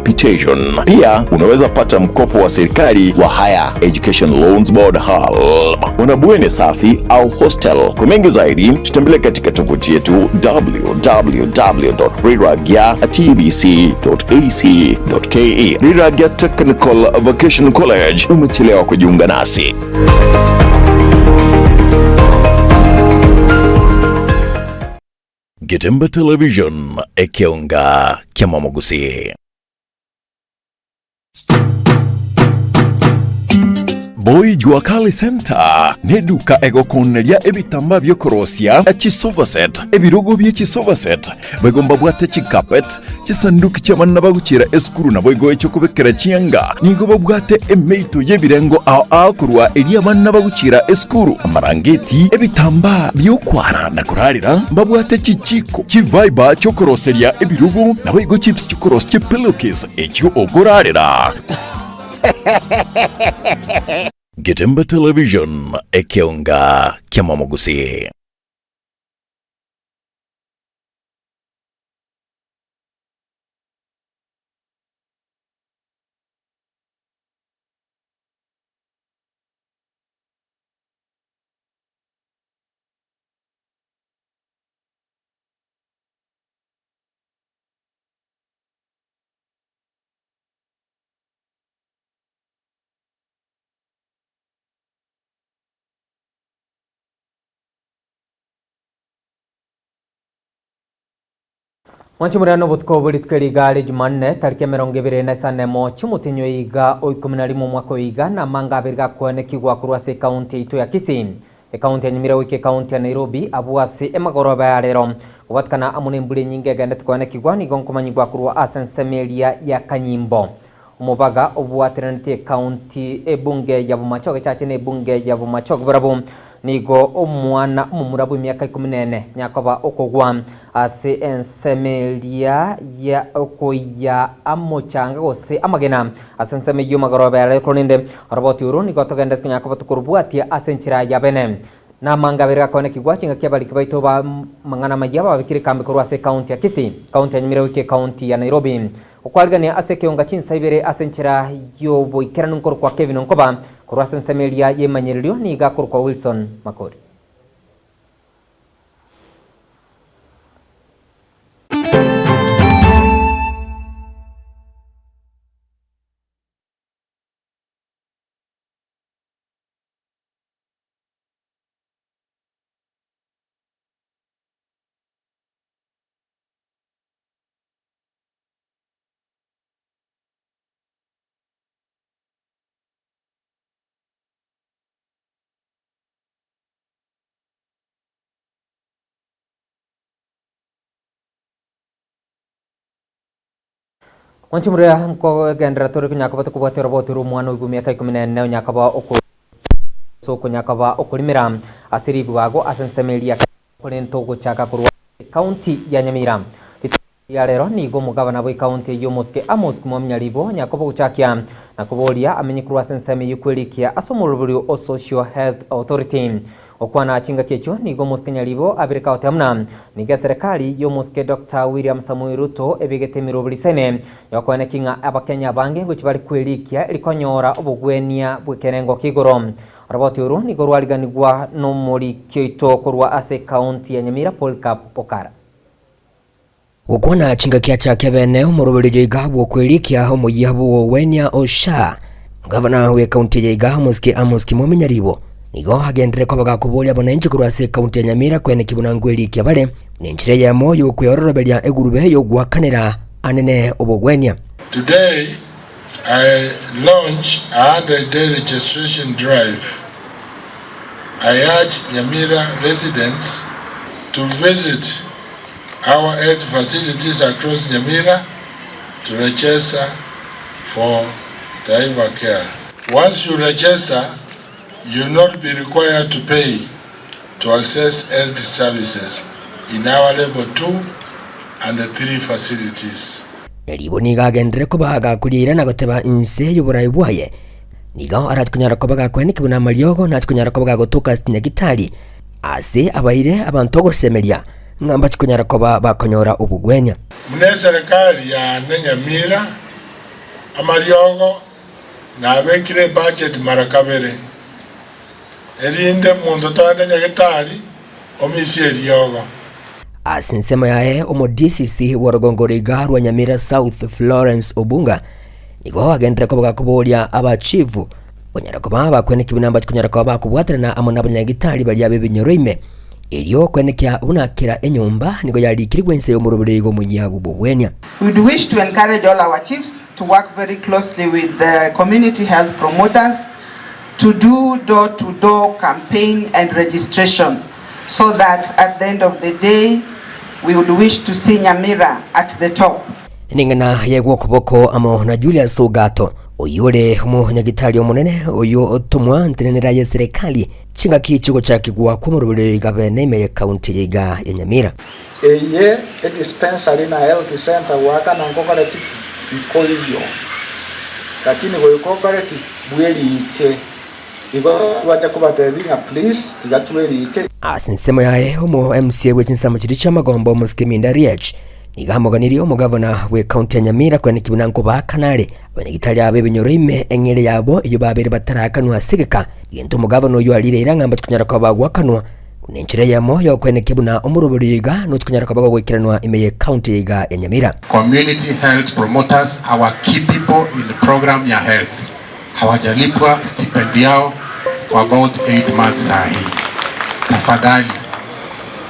capitation. Pia unaweza pata mkopo wa serikali wa Higher Education Loans Board HELB. Una bweni safi au hostel. Kwa mengi zaidi tutembelee katika tovuti yetu www.riragia.tbc.ac.ke. Riragia Technical Vocational College, umechelewa kujiunga nasi. Getembe Television, ekeonga kiamamogusii. Boy Jua Kali Center neduka egokoneria ebitambaa biokorosia chisofa set, ebirogo bie chisofa set, boigo mbabwate chicarpet, chisanduki chi'abana bagochiera esukuru naboigo echiokobekera chianga. Nigo babwate emeito y'ebirengo ao ao korwa eria abana bagochiera esukuru, amarangeti, ebitambaa bi'okwara na korarera, mbabwate chichiko, chifiber chiokoroseria ebirogo, naboigo chips chiokorosia chipillowcase echio okorarera. Getembe Television, ekeonga ki'amamogusii. Mwanche more nobotuko obwo rituko eri iga are Jumanne, tariki 25 emo chimotenyo iga o 11 omwaka oyo iga na amanga abere gakoenekigwa korwa ase ekaunti yaito ya Kisii. Ekaunti ya Nyamira goika ekaunti ya Nairobi abwo ase emagoroba ya rero. Kobwatikana amo nembura enyinge egendete koenekigwa nigo nkomanyigwa korwa ase ensemo eria ya Kanyimbo. Omobaga obwateranete ekaunti ebunge ya Bomachoge Chache na ebunge ya Bomachoge barabwo nigo omwana omomura bw'emiaka ikomi na ene nyakoba okogwa ase ensemo eria ya okoiya amochanga gose amagena ase ensemo eyio magoroba ere korende oroboti oro nigo togenderete konya koba tokorobwatia ase enchera ya bene. Namanga abere gakoenekigwa chingaki abariki baito ba amang'ana amayia babekire ekambi korwa ase ekaunti ya Kisii, ekaunti ya Nyamira goika ekaunti ya Nairobi. Okwarigania ase ekeonga chinsa ibere ase enchera y'oboikeranu nkorokwa Kevin Onkoba, korwa ase ensemo eria y'emanyererio nigo akorokwa Wilson Makori. Mwanche moria nkogenderera tore konya koba tokobwatia oroboti rw'omwana oigwa emiaka ikomi na ene onya koba oko ase okonya koba okorimera ase ribibago ase ensemo eria korenta ogochaka korwa ekaunti ya Nyamira. Rituko ria rero nigo omogabana bw'ekaunti eyio omosike Amos Kimwaminya Ribo onya koba ogochakia na koboria amenye korwa ase ensemo eyio kwerikia ase omoroberio o Social Health Authority. Gokwana chingaki echio nigo omosike Nyaribo abire kagoteeba buna nigo eserekari y'omosike Doctor William Samoei Ruto ebegete emeroberi isaine yokoeneki ng'a abakenya abange ngochia bare kwerikia eri konyora obogwenia bw'ekerengo kia igoro. Oroboti oru nigo rwariganigwa nomoriki oito korwa ase ekaunti ya Nyamira Polycarp Okara. Gokwana chingaki achake bene omoroberio oyoiga bw'okwerikia omoyia bw'ogwenia o SHA. Gavana bw'ekaunti eye iga omosike Amos Kimwami Nyaribo nigo agenderere koba gakoboria abananchi korwa ase ekaunti ya Nyamira koenekia buna nkwerikia bare nenchera eyemo y'okweororoberia egurube y'ogoakanera anene obogwenia. Today I launch a 100 day registration drive. I urge Nyamira residents to visit Our health facilities across Nyamira to register for Taifa Care. Once you register, you will not be required to pay to access health services in our level 2 and 3 facilities. Nyaribo nigo agenderere koba gakoriera na goteba inse y'oboraai bwaye. Nigo arache konyara koba gakoenekigwa buna amariogo, nache konyara koba gagotoka ase chinyagitari, ase abaire abanto ogosemeria ng'a mbache konyara koba bakonyora obogwenia. Buna eserekari yane Nyamira. Amariogo nabekire ebudget mara kabere, erinde monto tagende nyagetari omisie eriogo. Ase ensemo yaye omo-DCC bw'orogongo roiga rwa Nyamira South Florence Obunga nigo agenderere koba gakoboria abachifu banyare koba bakweneki buna mbachikonyara koba bakobwaterana amo nabanyagitari baria b'ebinyoro ime erio kwenekia buna kera enyomba nigo yarikirigwe inse y'omoroberi igo omoyia bw'obogwenia. We would wish to encourage all our chiefs to work very closely with the community health promoters to do door to door campaign and registration so that at the end of the day we would wish to see Nyamira at the top. Ning'ana y'egwokoboko amo na Julius Ogato, oyio ore omonyagitari omonene oyio otomwa ntenenera y'eserekari chingaki chigochakigwa kw'omoroberi gavana ime y'ekaunti yaiga ya Nyamira. Eye edispensary na health centre goakana nkokore tiki? Nkoiyo. Lakini goika okore ki? Bwerike. Igo twacha kobatebia ng'a please tiga twerike. Ase ensemo yaye, omo MCA bwe chinsemo chiria chi'amagombo omosike Minda Riech nigo amoganirie omogavana bwe county ya Nyamira koeneki buna nkobaakana are abanyagitari aba ebinyoro ime eng'ere yabo eyio babeire batarakanwa ase egeka egento omogavana oyio arireire ng'a mbachi konyara koba bagoakanwa buna enchera eyemo y'okoenekia buna omoroberi oyo iga nochi konyara koba gogoikeranwa ime ye county eye iga ya Nyamira. Community health promoters our key people in program ya health hawajalipwa stipend yao for about 8 months sahi. Tafadhali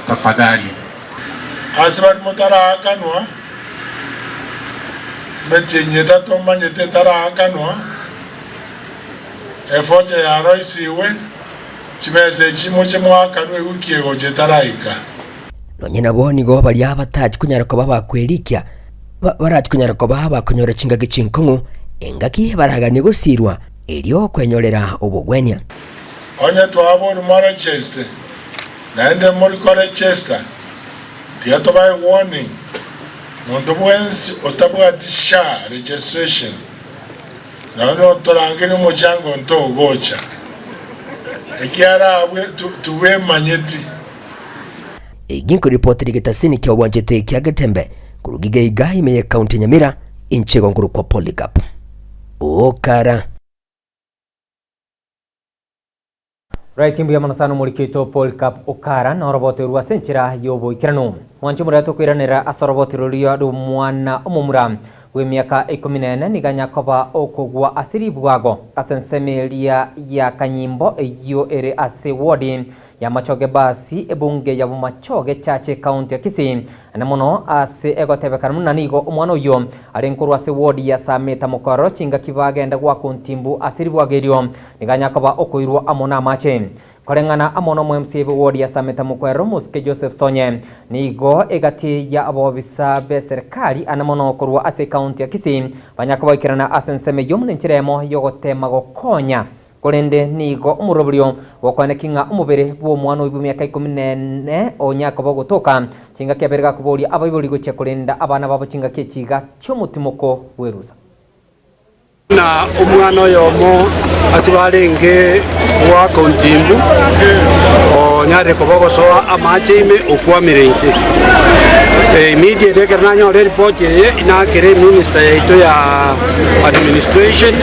tafadhali. Ase baria motaraakanwa, emetienyi etato omanyete etaraakanwa, efocha yaroisigwe, chibesa echi moche moakanwe ewiki egocha etaraika. Nonya nabo nigo baria batachi konyara koba bakwerikia, barachi konyara koba bakonyora chingaki chinkong'u, engaki baraganie gosiirwa, erio kwenyorera obogwenia. Onye twaborwa morecheste, naende morikorechesta, tiga tobae warning, monto bwensi otabwati SHA registration, nonya notorangeria omochango ntogocha, ekiara abwe tibwemanyeti. Egi nkoripotera egetasini kia obwanchete kia Getembe korwa Gigeiga ime ye county ya Nyamira, inche igo nkorokwa Polycarp Okara. Right mbuya mono sana omoriki oito Polycarp Okara na oroboto orwo ase enchera y'oboikeranu. Mwanche omorero tokoiranera ase oroboto roria rw'omwana omomura bw'emiaka ikomi na ene nigo anyakoba okogwa ase ribwago ase ensemo eria ya Kanyimbo eyio ere ase ward ya Machoge Basi ebunge ya Bomachoge Church ekaunti ya Kisii na mono ase egotebekana buna nigo omwana oyio arenge korwa ase ward ya Sameta Mokororo chingaki bagenda goaka ontimbu ase ribwago erio nigo anyakoba okoirwa amo namache. Koreng'ana amo nomo-MCA bw'eward ya Sameta Mokwerero Omosike Joseph Sonye, nigo egati ya abobisa b'eserekari ane mono korwa ase ekaunti ya Kisii banyakoboikerana ase ensemo eyio buna enchera eyemo y'ogotema gokonya. Korende nigo omoroberio bw'okoenekia ng'a omobere bw'omwana oyio bw'emiaka ikomi na ene onyakoba ogotoka chingaki abere gakoboria abaibori gochia korenda abana babo chingaki echi iga chi'omotimoko bw'erusa. Na omwana oyomo ase barenge goaka ontimbu, onyarire koba ogosoa amache ime okwamire inse. Immediately ekero nanyora eripoti eye, inakere eminister yaito ya administration,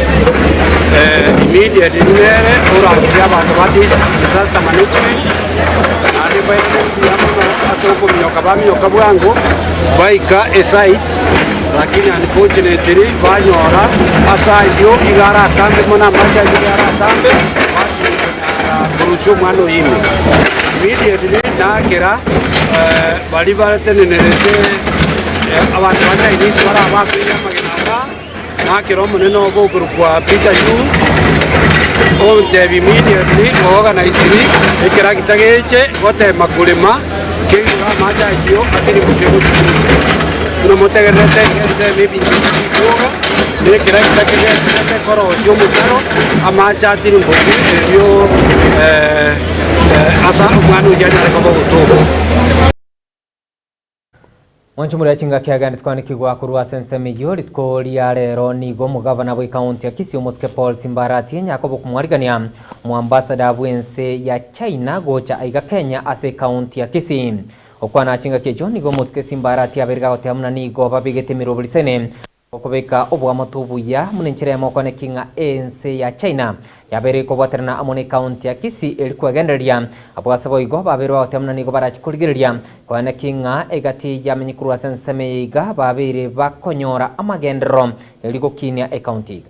immediately nere orangerie abanto ba disaster management, naende mbairane mbuya mono ase okominyoka baminyoka bwango, baika esite. Lakini unfortunately banyora ase ayio iga aratambe mono amache ayio iga aratambe basinywa konyara korusia omwana oyio ime. Immediately nakera baria batenenerete abanto ba Chinese bare abakoiya amagena aba, nakera omonene obo okorokwa Peter Yu, ontebia immediately oorganisiri ekeragita geche gotema korema. Keigure amache ayio atirimboke gochia gocha. Buna motegererete ensemo ebinto ebi bikwoga, na ekeragita kegendererete korosia omotaro, amache atirimboke erio ase omwana oyio anyare koba ogotoka. Mwanche moria chingaki agendet kwanikigwa korwa ase ensemo eyio rituko ria rero nigo omogavana bwe county ya Kisii omosike Paul Simba Arati Nyakobo komwarigania omoambassador bwense ya China gocha aiga Kenya ase ecounty ya Kisii. Okwana chingaki echio nigo omosike Simba Arati abeire gagoteba buna nigo babegete emerobori sene. Okobeka oboamate obuya buna enchera eyemo okonekia ng'a ense ya China yabeire ekobwaterana amo ne county ya Kisii eri kwegendereria. Abwo ase boigo babeire bagoteba buna nigo barachi korigereria koenekia ng'a egati yamenye korwa ase ensemo eye iga babeire bakonyora amagenderero eri gokinia ecounty iga.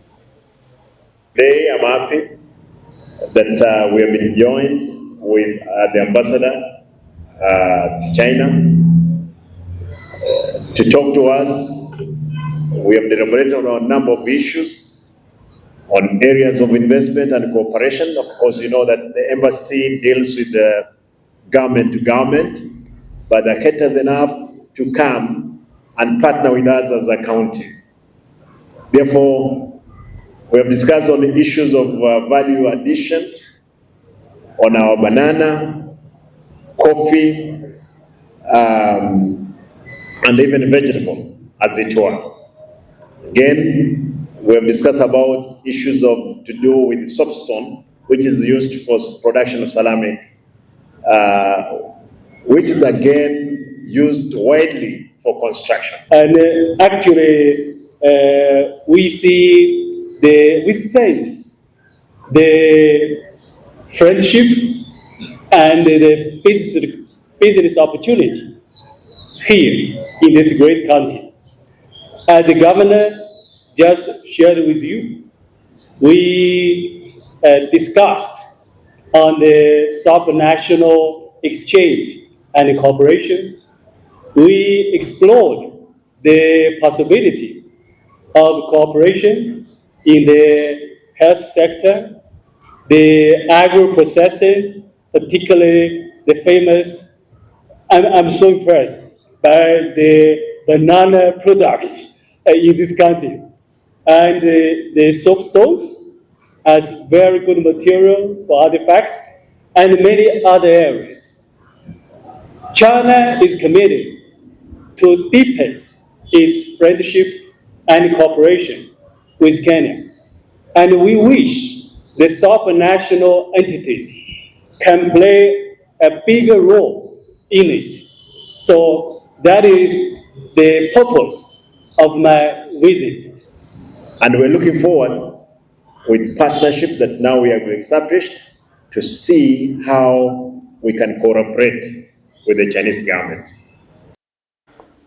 Today I'm happy that we have been joined with the ambassador to China to talk to us. We have deliberated on a number of issues on areas of investment and cooperation. Of course, you know that the embassy deals with the government to government, but the caters enough to come and partner with us as a county. Therefore, we have discussed on the issues of uh, value addition on our banana, coffee, um, and even vegetable, as it were. Again, we have discussed about issues of to do with soapstone, which is used for production of ceramic, uh, which is again used widely for construction. And uh, actually, uh, we see the, we sense the friendship and the business, business opportunity here in this great country. As the governor just shared with you, we uh, discussed on the subnational exchange and cooperation. We explored the possibility of cooperation in the health sector, the agro-processing, particularly the famous, I'm, I'm so impressed by the banana products uh, in this country. And the, the soapstones as very good material for artifacts and many other areas. China is committed to deepen its friendship and cooperation with Kenya. And we wish the subnational entities can play a bigger role in it. So that is the purpose of my visit. And we're looking forward with partnership that now we have established to see how we can cooperate with the Chinese government.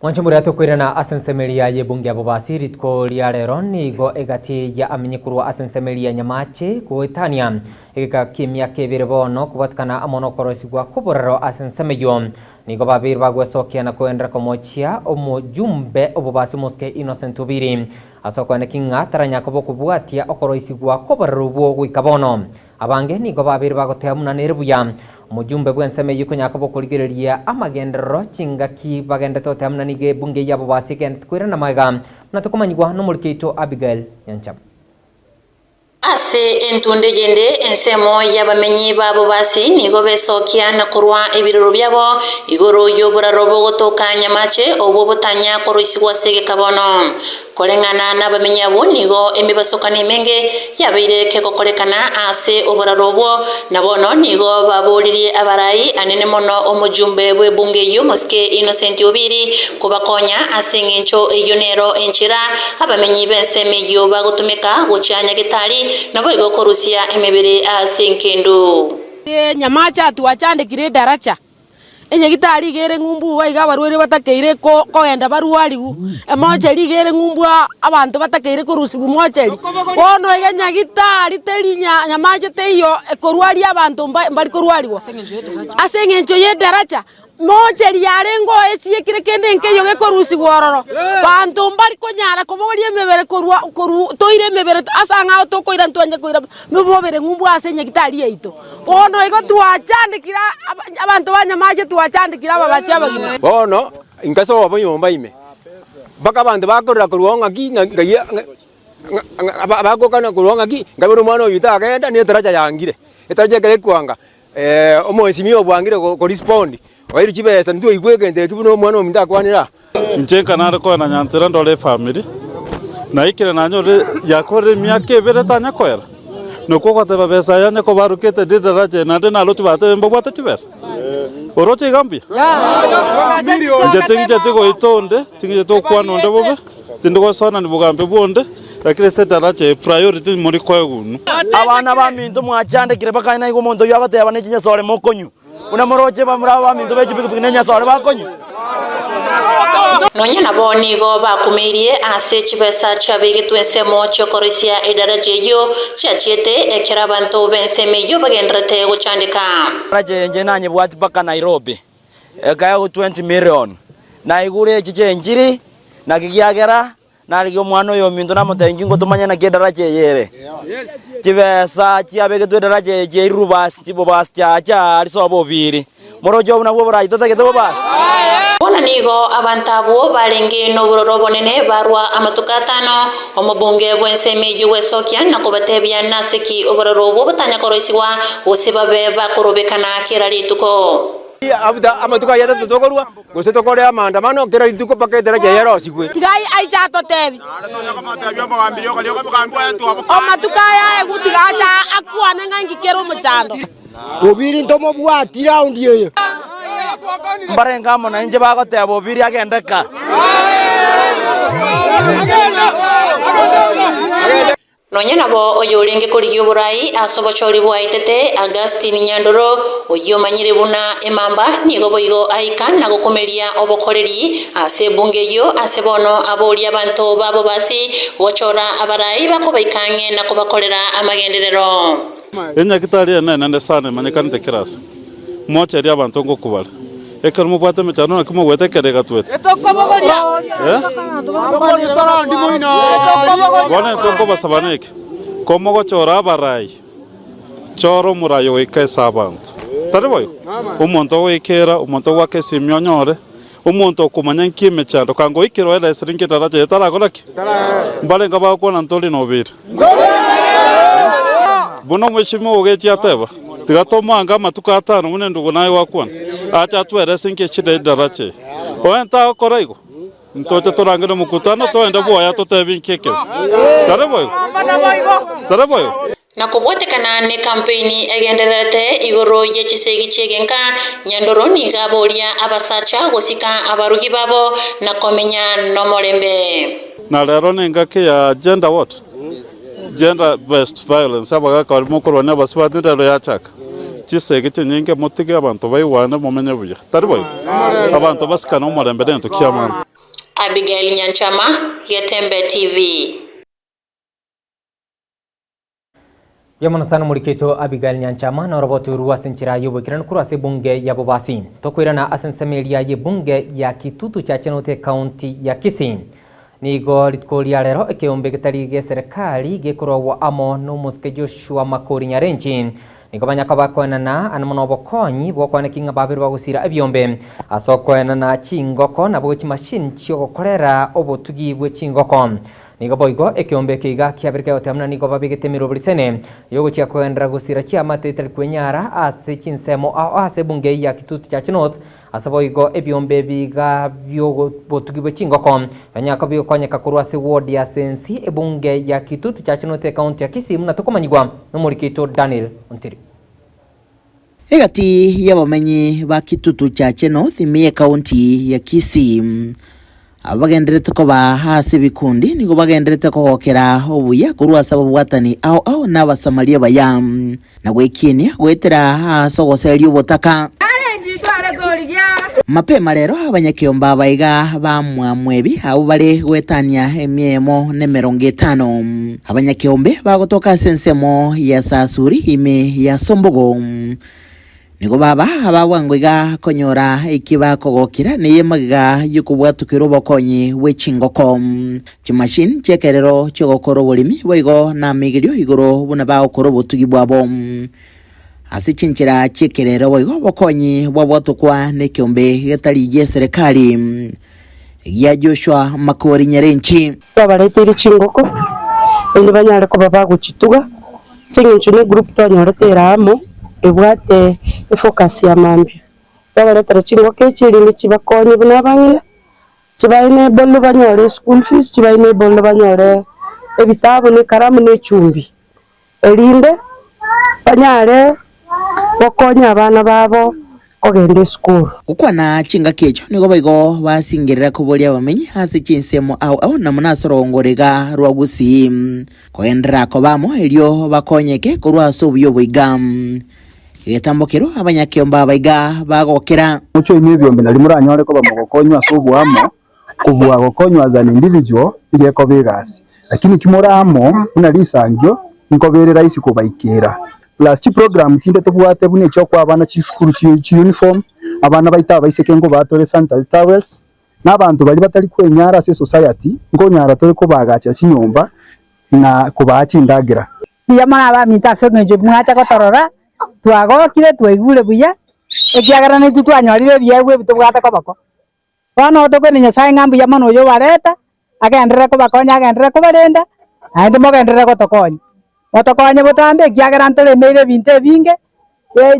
Mwanche moria tokoirana ase ensemo eria y'ebunge ya Bobasi rituko ria rero nigo egati ya amenye korwa ase ensemo eria ya Nyamache goetania egeka ki'emiaka ebere bono kobwatekana amo nokorosigwa kw'oborero ase ensemo eyio. Nigo babeire bagwesokia na koenderera komochia omojumbe o Bobasi omosike Innocent Obiri ase okoeneki ng'a taranya koba okobwatia okoroisigwa kw'oborero obwo goika bono. Abange nigo babeire bagoteba buna nere buya omojumbe bw'ensemo eyio konya koba okorigereria amagenderero chingaki bagendete goteba buna nigo ebunge eyio ya Bobasi egendete koirana magega buna tokomanyigwa nomoriki oito Abigail Nyanchama. Ase entunde eyende ensemo y'abamenyi ba Bobasi nigo besokia na korwa ebiroro biabo igoro y'oboraro bogotoka nyamache obwo botanya koroisigwa ase egeka bono. Koreng'ana nabamenyi abwo nigo emebasokano emenge yabeire kegokorekana ase oboraro obwo, na bono nigo baboririe abarai anene mono omojumbe bw'ebunge eyio omosike Innocent Obiri kobakonya ase engencho eyio nero enchera abamenyi b'ensemo eyio bagotumeka gochia nyagetari naboigo korusia emebere ase enkendu. Nyamache atwachandekire edaracha, enyagitari iga ere ng'umbu iga iga abarwaire batakeire ko kogenda barwariwu, emocheri iga ere ng'umbu aa abanto batakeire korusiwa mocheri. Bono iga nyagitari teri nya nyamache teiyo ekorwaria abanto mba mbari korwariwa ase eng'encho ya edaracha. Mocheri yarenge oo esiekire kende nkeiyo gekorusigwa ororo, banto mbari konyara kobogoria emebere korwa korwa toire emebere ase ang'ao tokoira ntwanche koira mobere ng'umbu ase enyagitari yaito. Bono igo twachandekire abanto ba Nyamache twachandekire ababasi abagima. Bono inkasoa bo nyomba ime, mpaka abanto bakorera korwa oo ng'aki ng'a ng'ai ng'a bagokana korwa oo ng'aki, nkabera omwana oyio tagenda na etaracha yangire, etaracha ekero ekwanga Omoesimia obwangire korespond, oeirwe chibesa ntwaigwa egento ekio buna omwana ominto akwanire aa. Inche nkanare koena nyanchera ndore efamiri, naikire nanyorire yakorire emiaka ebere tanya koera, nokwo ogoteba besa eye onye kobarokete ridaraja eri naende naroche batebe mbabwate chibesa? Oroche iga mbuya? Inche tingicheti goita onde, tingicheti gokwana onde bobe. Tindi gosoanani bogambi bonde, lakini ase edaraja eye priority mori koegwa inwe. Abana baminto mwachandekire mpaka naigwe omonto oyio agoteba ne chinyasore mokonywa, buna moroche bamura abaminto be chipikipiki ne enyasore bakonywa. Nonya nabo nigo bakumeirie ase chibesa chiabegetwe ensemo chi'okoroisia edaraja eyio chiachiete, ekero abanto b'ensemo eyio bagendererete gochandeka. Edaraja eye inche nanyebwati mpaka Nairobi, ekaegwa 20 million. Naigure echi chi'enchiri, naki kiagera Narigia omwana oyominto namotebie, Inki ngotomanya naki edaracha eye ere? Chibesa chiabegetwe edaracha eye chiairirwe basi, chibobasi chiacha aria sobo obiri. Moroche obwo nabwo oborayi totagete bobasi? Bono nigo abanto abwo barenge nobororo obonene barua amatuko atano, omobunge bw'ensemo eyio gwesokia na kobatebia nase ki obororo obwo botanya koroisigwa, gose babe bakorobekana kera rituko. Amatuko ayio atato tokorua, gose tokore amaandamano kera rituko mpaka edaraja eye erosigwe. Tiga aiche atotebi. Amatuko aya aegwe tiga ache akwane ng'a inki kere omochando. Obiri ntomobwati raundi eye. Mbarenge amo nainche bagoteba Obiri agende ka. Nonya nabo oyorenge korigia oborai ase obochori bwaetete, Augustine Nyandoro, oyio omanyire buna Emamba, nigo boigo aika na gokumeria obokoreri ase ebunge eyio ase bono aboria abanto babo basi gochora abarai bakobaika ang'e na kobakorera amagenderero. Enyagitari eye nenene sana emanyekanete kera ase. Mocherie abanto ngokobare. Ekero mobwate emechando naki mogwete ekero egatwete? Eh? Bono intokobasaba neke, komogochora abarai, chora omorai ogoika ase abanto. Tari boigo? Omonto ogoikera, omonto ogoaka esimi onyore, omonto okomanya nki emechando, kanga oikire oeresire nki edaraja eye tarakora ki? Mbarenge bagokwana ntori nobiri. Buna omweshimiwa ogechi ateba, Tiga tomoange amatuko atano buna endugu naye gwakwana, ache atwerese inki echida edaracha eye. Onye tagokora igo, ntoche torangere omokutano toende bwoye atotebie inki ekebe. Tari boigo? Tari boigo? Na kobwatekana nekampeini egendererete igoro ye chisegi chi'egenka, Nyandoro nigo aboria abasacha gosika abarugi babo na komenya nomorembe. Na rero nengaki ya gender what? Gender based violence abagaka baria mokorwania abasubati rero yachaka. Chisegi chinyinge motige abanto baigwane momenye buya. Tari boigo? Abanto basikane omorembe nento kiamani. Abigail Nyanchama, Getembe TV. Mbuya mono sana omoriki oito Abigail Nyanchama na oroboto orwo ase enchera y'oboikeranu korwa ase ebunge ya Bobasi. Tokoirana ase ensemo eria y'ebunge ya Kitutu Chache Ekaunti ya Kisii. Nigo rituko ria rero ekeombe getari gi'eserekari gekorwagwa amo nomosike Joshua Makori Nyarenchi. Nigo banyaka bakoenana amo nobokonyi bw'okwaneki ng'a babere bagosira ebiombe ase okoenana chingoko nabo chimashini chiogokorera obotugi bwe chingoko. Nigo boigo ekeombe eke iga kiabere kegoteba buna nigo babegete emeroberi sene yogochia kogenderera gosira chiamate etari kwenyara ase chinsemo ao ase ebunge ya Kitutu Church North Ase boigo ebiombe ebi iga bi'obotugi bwe chingoko bianyare koba bigokonyeka korwa ase ward ya Sensi, ebunge ya Kitutu Church North ecounty ya Kisii buna tokomanyigwa nomoriki oito Daniel Ontiri. Egati y'abamenyi ba Kitutu Chache North ime y'ecounty ya Kisii abagendererete koba ase ebikundi nigo bagendererete kogokera obuya korwa ase ababwatani ao ao na Abasamaria abaya, na gwekienia goetera ase ogoseria obotaka. Mapema rero abanyakeombe aba iga bamwamwebi abwo bare goetania emia eyemo na emerongo etano. Abanyakeombe bagotoka ase ensemo ya Sasuri ime ya Sombogo. Nigo baba aba bwango iga konyora eki bakogokera neye magega y'okobwatokera obokonyi bwe chingoko, chimachine chi'ekerero chi'ogokora oboremi boigo namaigerio igoro buna bagokora obotugi bwabo. Ase chinchera chi'ekerero boigo obokonyi bwabwatokwa nekeombe getari gi'eserekari gia Joshua Makori Nyarenchi. Twabareteire chingoko, erinde banyare koba bagochituga, Ase eng'encho ne group twanyorete ere amo ebwate efocus ya mambia. Twabaretera chingoko echi erinde chibakonye buna abang'ina, chiba enable banyore eschool fees, chiba enable banyore ebitabu na ekaramu na echumbi. Erinde banyare gokonya abana babo. kogenda esukuru. Gokwana chingaki echio nigo boigo basingerera koboria abamenyi ase chinsemo ao ao na mono ase orogongo riga rwa Gusii kogenderera koba amo erio bakonyeke korwa ase obuya oboiga. Egetambo kerwo abanyakeombe abaiga bagokera. Mochwe inwe ebiombe nario moranyore koba mogokonywa ase oboamo, kobua gokonywa as an individual nigo ekoba egasi. Lakini ki more amo buna risangio nkoba ere rahisi kobaikera. Plus chiprogram chinde tobwate buna echiokoa abana chisukuru chi uniform, abana baito abaiseke nkobaa tore sanitary towels, na abanto baria batari kwenyara ase esociety nkonyara tore kobaagachera chinyomba na kobaa chindagera. Mbuya mono abaminto ase engencho mwacha gotorora, twagokire, twaigure buya, ekiagera naintwe twanyorire ebiegwa ebi tobwate koboko. Bono tokoira Nyasae ng'a mbuya mono oyo obareta, agenderere kobakonya agenderere kobarenda, naende mogenderere gotokonya. Motokonye botambe ekiagera ntoremeire ebinto ebinge,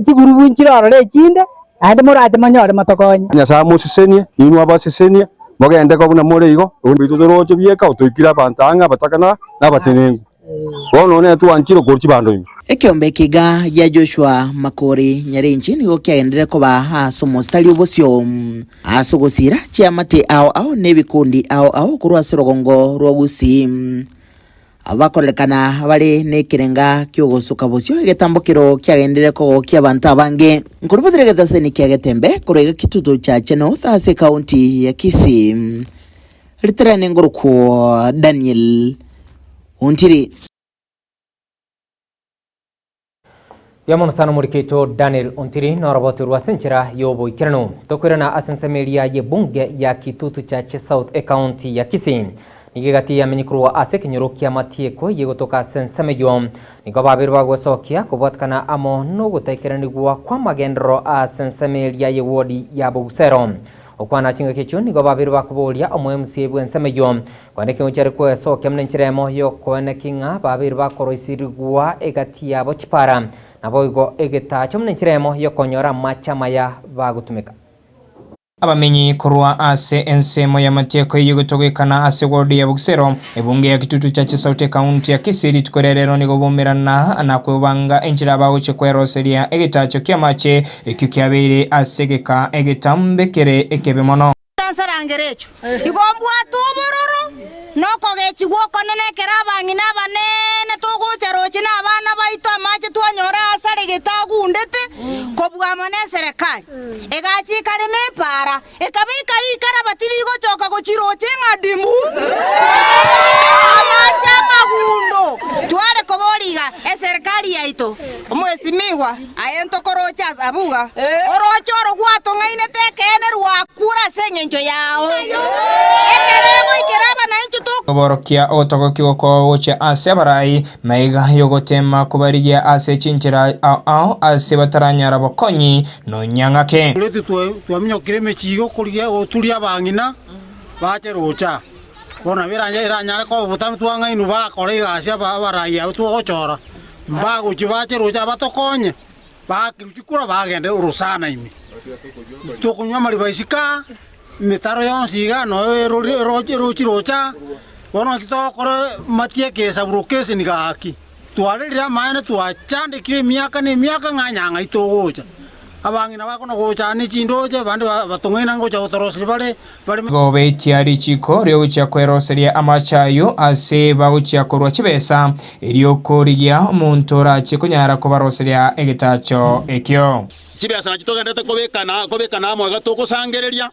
chigurubu nchire ororo echinde, naende morache monyore motokonye. Nyasae amosesenie, inwe abasesenie, mogende ko buna more igo, intwe toroche bieka otoikire abanto ang'e abataka na abatenenku. Bono nere twanchire korwa chibando ime. Ekeombe ekiga gia Joshua Makori Nyarinchi nigo kiagenderere koba ase omositari obosio ase ogosiira chiamate ao ao na ebikundi ao ao korwa ase orogongo rwa Gusii. Abakorerekana bare nekerenga ki'ogosuka bosio egetambokero kiagenderere kogokia abanto abange. Nkorobotera egetaseni kia Getembe korwa iga Kitutu Chache North ase ekaunti ya Kisii. Riterane ngorokwo Daniel Ontiri. Mbuya mono sana omorikito Daniel Ontiri noroboti orwo ase enchera y'oboikeranu. Tokoirana ase ensemo eria y'ebunge ya Kitutu Chache South ecounty ya Kisii. Nigo egati yamenyi korwa ase ekenyoro kia Matieko yegotoka ase ensemo eyio. Nigo babere bagwesokia kobwatekana amo nogotaikeranigwa kw'amagenderero ase ensemo eria y'ewodi ya Bogusero. Okwana chingaki echio nigo babere bakoboria omoMCA bw'ensemo eyio, Korende ekeng'u chiare kwesokia buna enchera emo y'okoeneki ng'a babere bakoroisirigwa egati yabo chipara, naboigo egetaacho buna enchera emo y'okonyora amache amaya bagotumeka. Abamenyi korwa ase ensemo y'amatieko eyio gotogekana ase ward ya Bugisero, ebunge ya Kitutu Chache South ekaunti ya Kisii rituko ria rero nigo baumerana na kwebanga enchera bagochia kweroseria egetaacho ki'amache Ekio kiabeire ase egeka egetambe kere ekebe mono. Tansarangera echo. Igo mbwate obororo na okogechigwa okonene ekero abang'ina abanene togocha roche na abana baito amache twanyora aase aregete agundete kobua amo neserekari. Egacha ekarema epaara, ekabeka rikaraba tirigochoka gochia roche ng'a dimu. Amache amagundo. Tware koboria iga, eserekari yaito, omwesimigwa, Aye ntokoroche ase abuga, orooche oro gwatong'ainete ekeene rwakure ase engencho yao. Ekero egoikera aba naintwe to. Koborokia ogotogokigwa kwao gochia ase abarai, maiga y'ogoteema kobarigia ase chinchera ao ao ase bataranyara bokonyi nonya ng'ake. Toretwe twaminyokire emechie igo korigia goturia abang'ina bache rocha. Bono nabo eranyare koba botambe twang'ainwe bakora egasi abarai abwo twogochora. Mbagochia bache roche abatokonye, baakirwe chikura bagende orosana ime. Tokonywa amariba isiko aa, emetaro yonsi iga noyo erochi roche aa, bono naki togokora matieke esaburokeseni gaki. Twarerire amaene twachandekire emiaka na emiaka ng'a nyang'ai togocha. Abang'ina bakona gocha ne chindoche, abande batong'aina ngocha gotoroseria bare bare. Nigo baitia richiiko riogochia kweroseria amache ayio ase bagochia korwa chibesa, erio korigia omonto orache konyara kobaroseria egetacho ekio. Chibesa nachio togenderete kobekana kobekana amo iga togosangereria,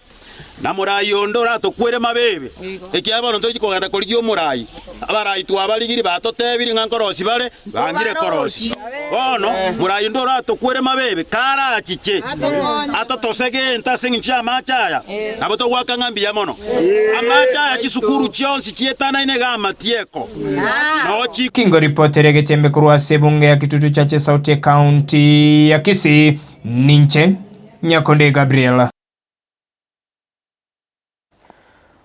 na morai onde oratokwere mabebe, ekiagera bono ntorichi kogenda korigia omorai. Abarai twabarigirie batotebirie ng'a nkorosia bare, bangire korosia. Bono morai onde oratokwere mabebe, karachiche atotose gento ase engencho y'amache aya, nabo togoaka ng'a mbuya mono. Amache aya chisukuru chionsi chietanaine iga amatieko, noo chi. Kingo ripoti egetembe korwa ase ebunge ya Kitutu Chache South Ekaunti ya Kisii, ninche Nyakonde Gabriel.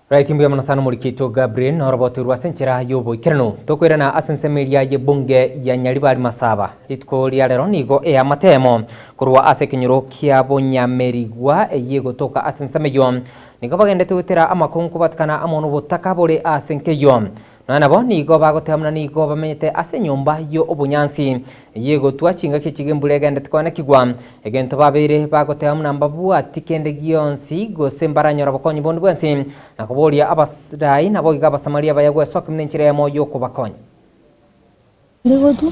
Right, mbuya mono sana omorikito Gabriel noroboterwa ase enchera y'oboikeranu. Tokoirana ase ensemo eria y'ebunge ya Nyaribari Masaba. Rituko ria rero nigo eamatemo korwa ase ekenyoro kia Bonyamerigwa eyio egotoka ase ensemo eyio. Nigo bagendete goetera amakongu kobatikana amo nobotaka bore ase enka eyio. Nonya nabo nigo bagoteba buna nigo bamenyete ase enyomba y'obonyansi y'egotwa chingaki echi embura egendete koenekigwa. Egento babeire bagoteba buna mbabwati kende gionsi gose mbaranyore obokonyi bonde bwensi, na koboria abarai naboigo Abasamaria abaya gwesokia buna enchera eyemo y'okobakonya. Rigotu,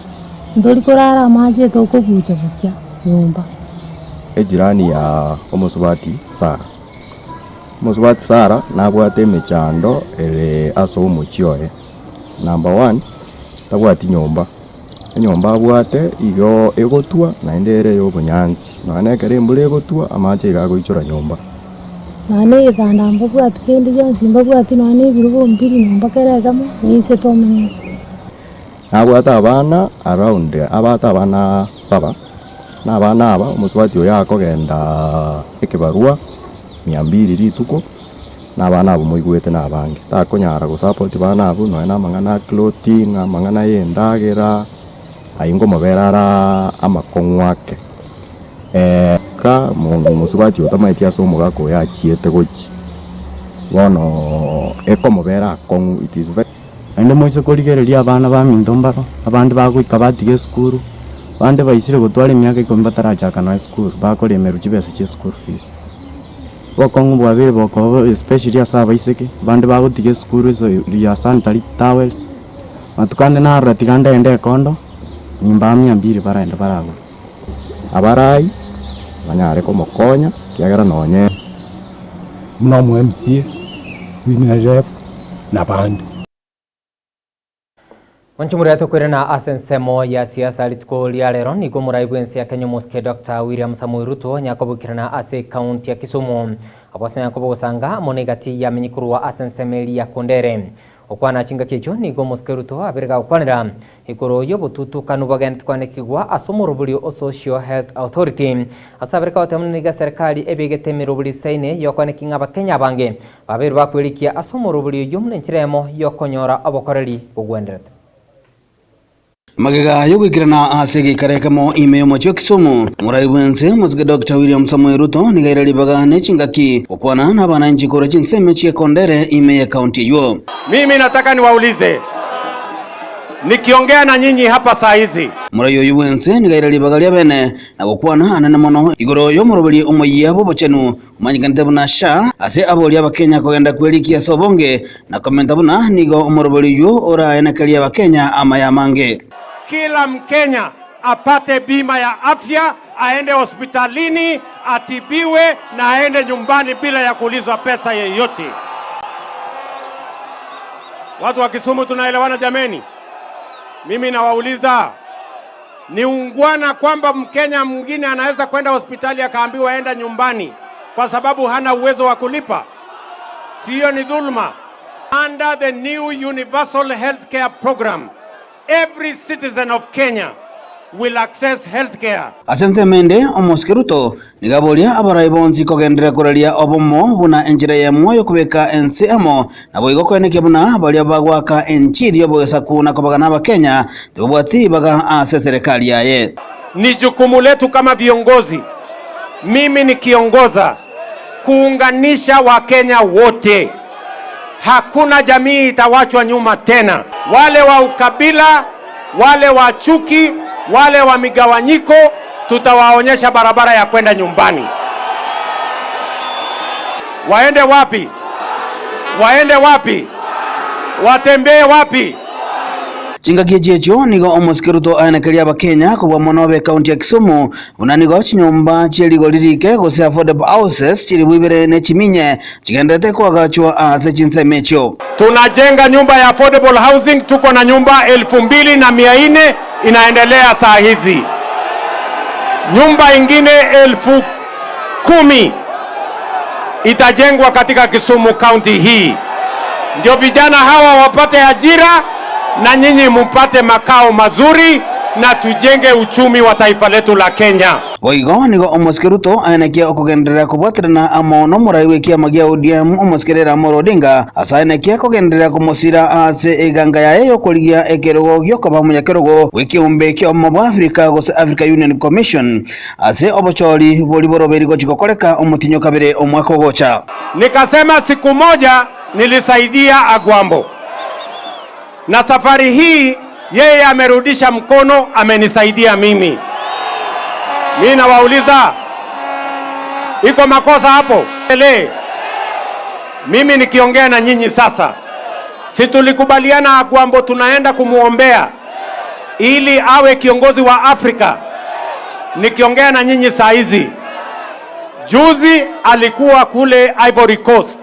ntori korara amache tokobucha bukia nyomba. Ejirani ya omosubati Sara. Omosubati Sara nabwate emechando ere ase omochie oye. Number one, tabwati nyomba, enyomba abwate igo egotwa naende ere ya obonyansi, nonya na ekero embura egotwa amache iga agoichora nyomba. Nonya na egetanda mbabwati kende gionsi mbabwati nonya na ebirogo mbiri nyomba kera ekemo, niise tomenyete. Nabwate abana around abate abana saba, na abana aba omosubati oyo akogenda ekebarua mia mbili rituko, na abana abwo moigwete na abange. Takonyara gosupport bana abwo nonya na amang'ana a clothing, amang'ana ya endagera, ayio nkomobera ara amakong'u ake. Ka omosubati oyo tamaeti ase omogaka oyo achiete gochia, bono ekomobera akong'u it is very. Naende moise korigereria abana baminto mbaro, abande bagoika batiga esukuru, bande baisire gotwara emiaka ikomi batarachaka nonya esukuru, bakoremerwa chibesa chia school fees. Obokong'u bwabeire bokoba especially ase abaiseke, abande bagotiga esukuru ase ya sanitary towels, matuko ande narora tiga ndende ekondo, nyimba mia mbiri baragende baragore. Abarai banyare komokonya, ekiagera nonye. Buna omo MCA, women rep na bande. Monche morete okoirana ase ensemo ya siasa rituko ria rero nigo omorai bw'ense ya Kenya omosike Doctor William Samoei Ruto onye akobokerana ase ekaunti ya Kisumu. Abwo ase onye kobogosanga amo na egati yamenyi korwa ase ensemo eria ya Kondere. Gokwana chingaki echio nigo omosike Ruto abere gagokwanera Igoro y'obotutukanu bogenderete kwanekigwa ase omoroberio o Social Health Authority. Ase abere kagoteba buna nigo eserekari ebegete emeroberi isaine y'okwaneki ng'a Abakenya abange babeirwe bakwerikia ase omoroberio oyio buna enchera eyemo y'okonyora obokoreri bogwenderete. Magega y'ogoikerana ase egeikaro ekemo ime y'omochie o Kisumu, omorai bw'ense omosike Doctor William Samoei Ruto nigo aire ribaga ne chingaki gokwana nabananchi korwa chinsemo chie Kondere ime y'ekaunti eyio. Mimi nataka niwaulize, Nikiongea na nyinyi hapa saa hizi. Omorai oyio bw'ense nigo aire ribaga ria bene na gokwana anene mono igoro y'omoroberi omoyia bw'obochenu omanyekanete buna SHA ase aboria Abakenya kogenda kwerikia ase obonge na komenta buna nigo omoroberi oyio oraenekerie Abakenya amaya amange. Kila Mkenya apate bima ya afya, aende hospitalini atibiwe na aende nyumbani bila ya kuulizwa pesa yeyote. Watu wa Kisumu tunaelewana jameni? Mimi nawauliza, ni ungwana kwamba Mkenya mwingine anaweza kwenda hospitali akaambiwa enda nyumbani kwa sababu hana uwezo wa kulipa? Siyo ni dhulma? Under the new universal healthcare program, every citizen of Kenya will access healthcare. Ase ensemo ende, omosike Ruto nigo aboria abarai bonsi kogenderera koraria obomo buna enchera eyemo y'okobeka ense amo, naboigo koenekia buna baria bagoaka enchiri y'obogesaku na kobagana Abakenya tibabwati ribaga ase eserekari yaye. Ni jukumu letu kama viongozi, mimi nikiongoza, kuunganisha Wakenya wote. Hakuna jamii itawachwa nyuma tena. Wale wa ukabila, wale wa chuki, wale wa migawanyiko, tutawaonyesha barabara ya kwenda nyumbani. Waende wapi? Waende wapi? Watembee wapi? Chingaki echi echio nigo omosike Ruto aenekeria Abakenya kobua mono b'ekaunti ya Kisumu buna nigo chinyomba chie rigori rike gose affordable houses chilifu ibere ne chiminye chigendererete koagachwa ase chinsemo echio. Tunajenga nyumba ya affordable housing, tuko na nyumba 2400 inaendelea saa hizi. Nyumba ingine 10,000 itajengwa katika Kisumu County hii, ndio vijana hawa wapate ajira na nyinyi mupate makao mazuri na tujenge uchumi wa taifa letu la Kenya. Boigo nigo omosike Ruto aenekia okogenderera kobwaterana amo nomorai bw'ekiama gia ODM omosike Raila Amolo Odinga ase aenekia kogenderera komosira ase eganga yaye y'okorigia ekerogo giokoba omonyakerogo bw'ekeombe ki'obomo bwa Africa gose Africa Union Commission ase obochori boria boroberi gochi gokoreka omotinyo kabere omwaka ogocha. Nikasema siku moja nilisaidia Agwambo. Na safari hii yeye amerudisha mkono, amenisaidia mimi. Mi nawauliza, iko makosa hapo? Ele, mimi nikiongea na nyinyi sasa, si tulikubaliana Agwambo tunaenda kumwombea ili awe kiongozi wa Afrika? Nikiongea na nyinyi saa hizi, juzi alikuwa kule Ivory Coast,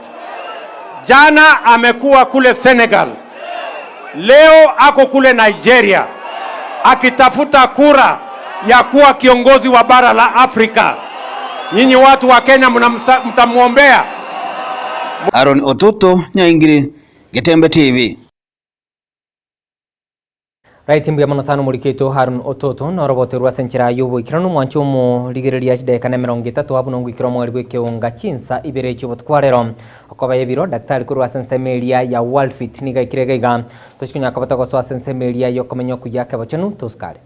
jana amekuwa kule Senegal, leo ako kule Nigeria akitafuta kura ya kuwa kiongozi wa bara la Afrika. Nyinyi watu wa Kenya mtamwombea. Aaron Otutu, Nyaingiri, Getembe TV. Right mbuya mono sana omorikito Harun Ototo noroboterwa ase enchera ya oboikeranu omwancho omorigereria chidakika na emerongo etato abwo nongoikera omweri bwa ekeunga chinsa ibere chia rero okoba ebiro daktari korwa ase ensemo eria ya Worldfit niga aikire iga iga tochikonyaka batogosoa ase ensemo eria ya okomenya okuya kebochenu tosikare.